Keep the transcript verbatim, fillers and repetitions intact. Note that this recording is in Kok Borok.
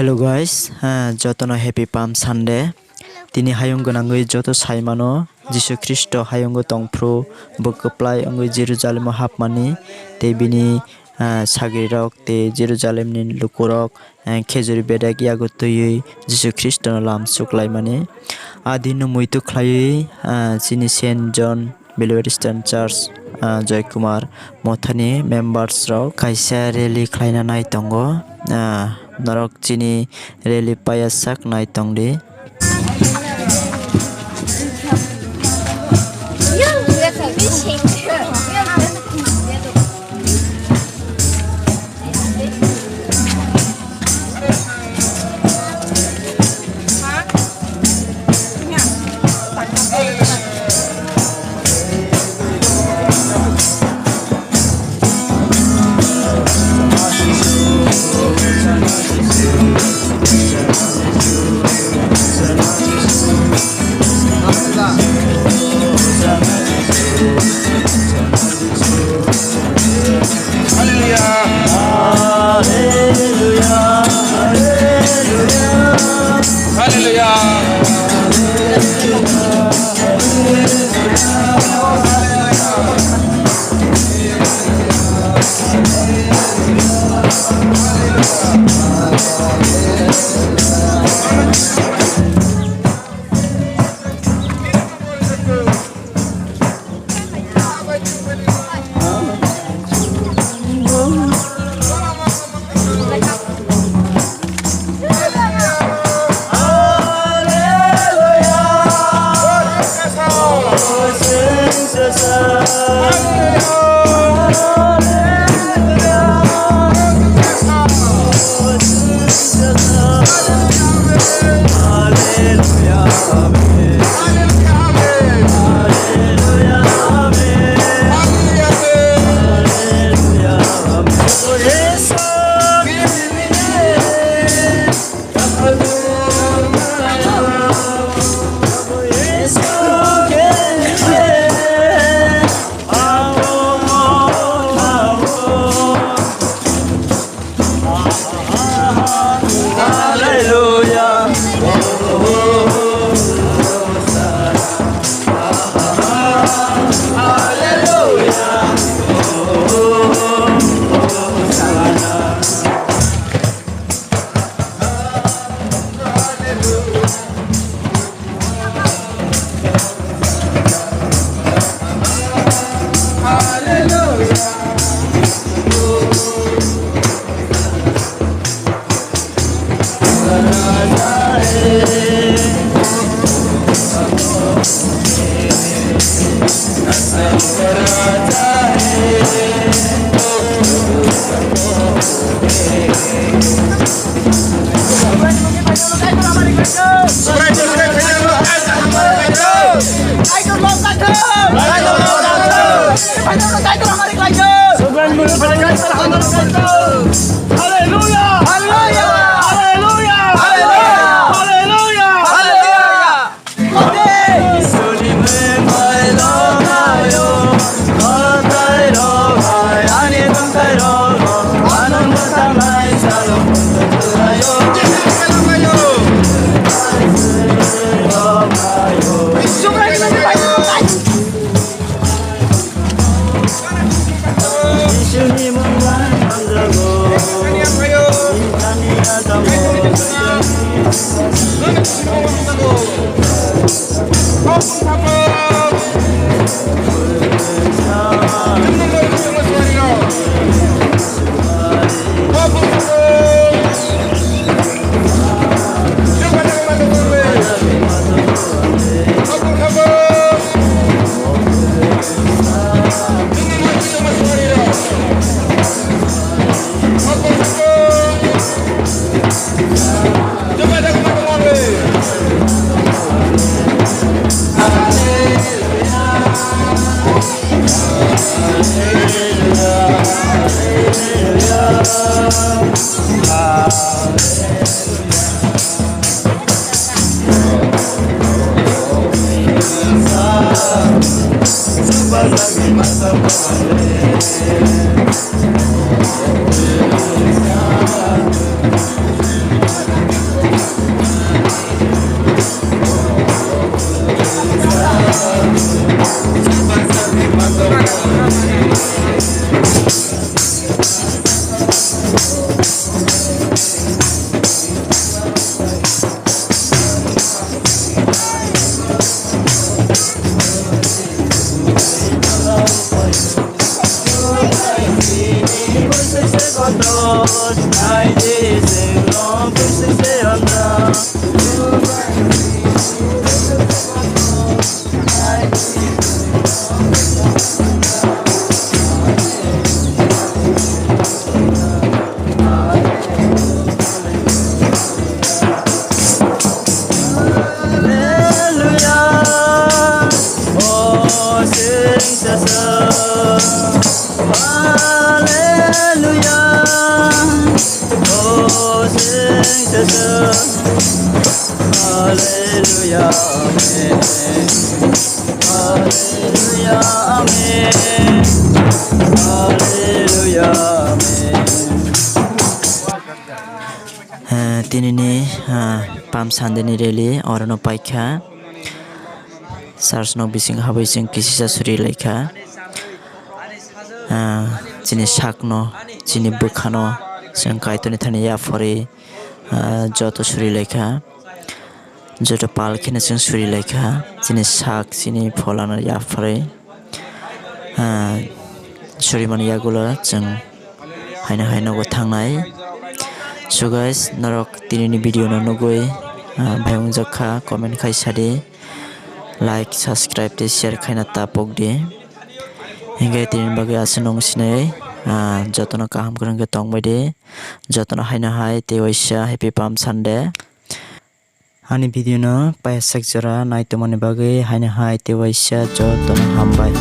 Hello guys, ah, jotono happy Palm Sunday. Tini hayung gwnangwi joto saimano Jisu Khristo hayungo tongphru, bo kwplai wngwi Jerusalemo hapmani, tei bini, ah, sagrirok tei Jerusalemni lukurok, eh, khejuri bedek yago twiwi Jisu Khristono lam suklaimani. A dinno muitu khlaiwi, ah, chini Saint John Belwaristian Church, ah, Joy Kumar Mothani members rok kaisa rally khlaina nai tongo. Ah, norok chini rally paiya sak nai tongdi. Hallelujah. Hallelujah. Hallelujah. Hallelujah! Hallelujah! Hallelujah! Hallelujah! Hallelujah. Oh, sing sasa. Hallelujah. Oh, sing sasa. Hallelujah. Amen. Hallelujah. Amen. Hallelujah. Amen. Eh, tinini, eh, Palm Sunday ni rally orono paikha. Church no bising habwi chwng kisisa suri laikha. Ah, chini sakno, chini bwkhano chwng Kaitorni thani yapharwi, ah, joto suri laikha. Joto pal kheno chwng suri laikha. Chini sak, chini pholano yapharwi, ah, suri mani yagulo chwng haino hai nogo thangnai. So guys, norok tinini video no nugwi, ah, bhai wngjak kha, comment khai sadi, like, subscribe tei share khaina ta pokdi. Hinkhe tini bagwi aswk nung sinai, ah, jotono kaham kwrwng khe tongbai di, jotono haino hai tei waisa Happy Palm Sunday. Ani video no payasak jora naitomani bagwi haino hai tei waisa jotono hambai.